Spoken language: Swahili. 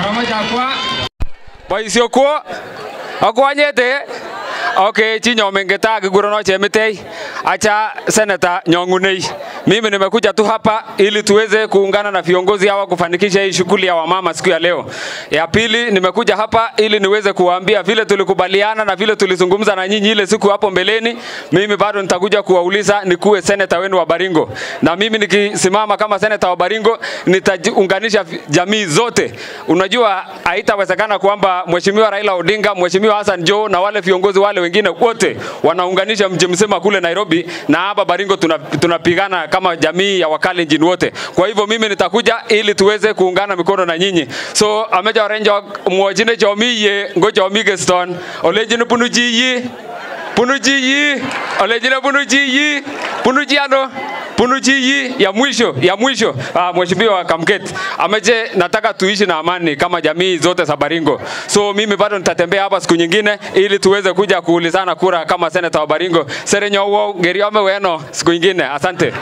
Karamoja kwa boisio kwa akwanyete. Okay, chinyo mengeta kigurono chemitei. Acha Senator Nyong'unei. Mimi nimekuja tu hapa ili tuweze kuungana na viongozi hawa kufanikisha hii shughuli ya wamama siku ya leo. Ya pili, nimekuja hapa ili niweze kuwaambia vile tulikubaliana na vile tulizungumza na nyinyi ile siku hapo mbeleni. Mimi bado nitakuja kuwauliza nikuwe senator wenu wa Baringo. Na mimi nikisimama kama senator wa Baringo nitaunganisha jamii zote. Unajua haitawezekana kwamba Mheshimiwa Raila Odinga, Mheshimiwa Hassan Joho na wale viongozi wale wengine wote wanaunganisha mji mzima kule Nairobi, na hapa Baringo tunapigana kama jamii ya Wakalenjin wote. Kwa hivyo mimi nitakuja ili tuweze kuungana mikono na nyinyi. So ameja orenjo mwojine chomiye ngojo migeston olejine punujiyi punujiyi olejine punujiyi punujiano punujiyi ya mwisho ya mwisho. Mheshimiwa Kamket ameje, nataka tuishi na amani kama jamii zote za Baringo. So mimi bado nitatembea hapa siku nyingine ili tuweze kuja kuulizana kura kama senator wa Baringo. Serenyo wo ngeriome weno siku nyingine. Asante.